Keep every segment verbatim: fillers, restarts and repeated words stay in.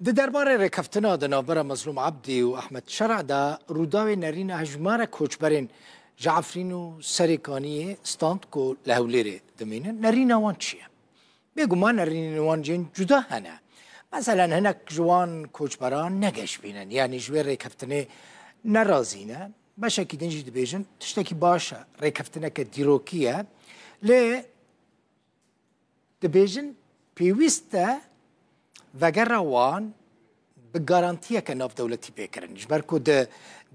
Di derbarê rêkeftina di navbera Mezlûm Ebdî û Ehmed Şer'a de, rûdawê nerîna hejmara koçberên ji Efrîn û Serêkaniyê stand ku li Hewlêrê dimînin, nerîna wan çi ye? Bêguman nerînên wan jên cuda hene. Meselen, hinek ji wan koçberan ne geşbîn in, yanî ji wê rêkeftinê nerazî ne. Beşekî din jî dibêjin, tiştekî baş e, rêkeftineke dîrokî ye. Lê dibêjin, pêwîst e vegera wan bi garantiyeke navdewletî bê kirin. Ji ber ku di,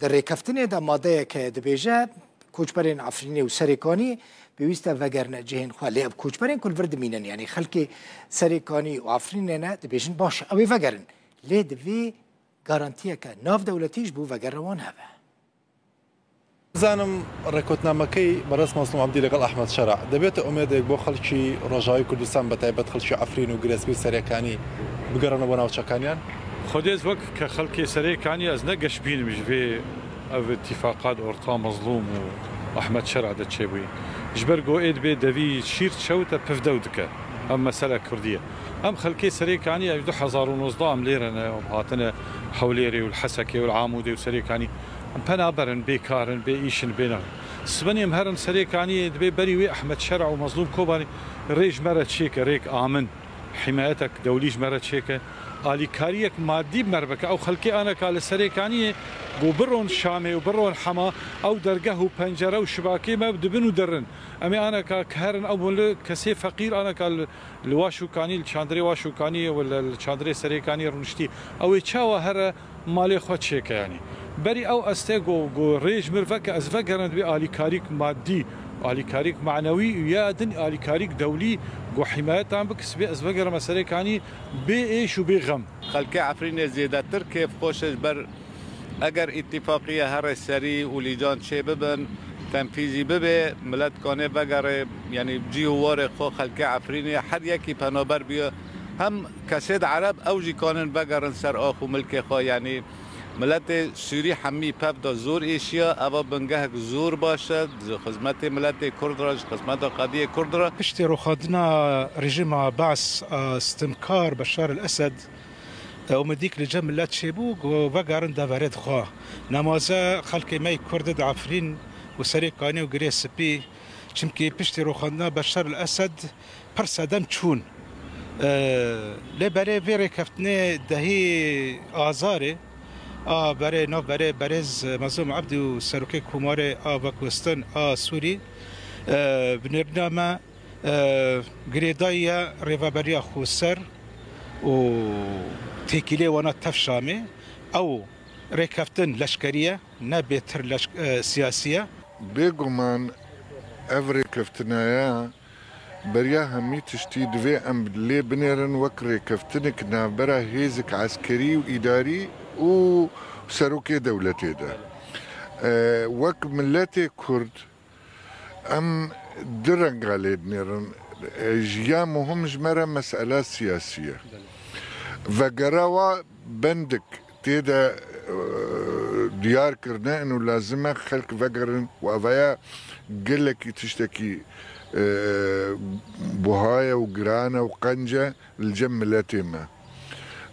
di rêkeftinê de madeyeke dibêje, koçberên Efrînê û Serêkanî pêwîst e vegerine cihên xwe. Lê ev koçberên ku li vir dimînin, yanî xelkê Serêkanî û Efrînê ne, dibêjin baş e, ew ê vegerin. Lê divê garantiyeke navdewletî ji bo vegera wan hebe. Nizanim rêkotnamekey Beres Mazlûm Ebdî legal Ehmed Şera debête umêdek bo xelkî Rojavayê Kurdistan, be taybet xelkî Efrîn û Girêspî û Serêkanî bigerine bo navçekaniyan? Xwedê ez wek ke xelkê Serêkanî ez ne geşbîn im ji vê ev îtîfaqat orta Mazlûm û Ehmed Şera de çêbûyî. Ji ber ku ê dibê devî şîr çewite piv dew dike. Ev mesele Kurdî ye. Em xelkê Serêkanî ev du hezar û nozdeh em lêre ne, em hatine Hewlêrê û li Hesekê û li Amûdê û Serêkanî. Em penaberin, bêkar in, bê îş in, bê ne. Sibenê em herin Serêkaniyê, dibê berî wê Ehmed Şera û Mezlûm Kobanî rê ji me re çêke, rêk amin, hîmayetek dewlî ji me re çêke. Alîkariyek madî bi me re bike. Ew xelkê aneka li Serêkaniyê ku biron Şamê û biron Hema, ew dergeh û pencere û şibakê me dibin û derin. Em ê aneka herin, ew bûn li kesê feqîr aneka li, li Waşûkanî, li çandrê Waşûkanî û li, li çandrê Serêkanî rûniştî. Ew ê çawa here malê xwe çêke, yanî. Berî ew estê ku, ku rê ji mir veke ez vegerim, divê alîkarîk madî, alîkarîk manewî û ya din alîkarîk dewlî ku hîmayetan bik, sibê ez vegerime Serêkanî bê êş û bê xem. Xelkê Efrînê zêdetir kêfxweş e ji ber eger îtîfaqiye here serî û lîcan çê bibin, tenfîzî bibe, milet kanê vegere, yanî cî û warê xwe xelkê Efrînê her yekî penaber biye. Hem kesêd Ereb ew jî kanin vegerin ser ax û milkê xwe, yanî miletê Sûrî hemî pev de zor êşiya, eva bingehek zor baş e, ji xizmetê miletê Kurd re, ji xizmeta qediyê Kurd re. Piştî rûxandina rejîma Baas a stimkar Beşar el Esed, e, umidîk li cem milet çêbû ku vegerin deverê xwe. Nemaze xelkê me yê Kurd di Efrîn û Serêkanî û Girê Spî, çimkî piştî rûxandina Beşar el Esed pir sedem çûn. E, lê berê vê rêkeftinê dehî Azarê a berê, navberê berêz Mezlûm Ebdî û Serokê Komarê a Veguhestin a Sûrî, e, bi nêrîna me, e, girêdayî ye Rêveberiya Xweser û têkilê wana tev Şamê. Ew rêkeftin leşkerî ye, ne bêtir leşk-, e, siyasî ye. Bêguman ev rêkeftinaya beriya hemî tiştî divê em lê binêrin wek rêkeftinek navbera hêzik eskerî û îdarî û serokê dewletê de. E, wek miletê Kurd, em du renga lê dinêrin. E, ji ya muhim ji me re mesela siyasî ye. Vegera wa bendik tê de, e, diyar kirine û lazim e xelk vegerin û ev ya gelekî tiştekî, e, buha ye û giran e û qenc e li cem miletê me.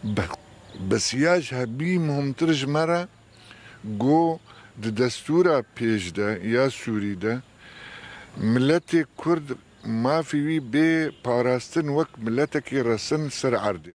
Be-, bes ya ji hebî muhimtir ji me re, Go di destûra pêş de ya Sûrî de miletê Kurd mafê wî bê parastin wek miletekî resin ser erdê.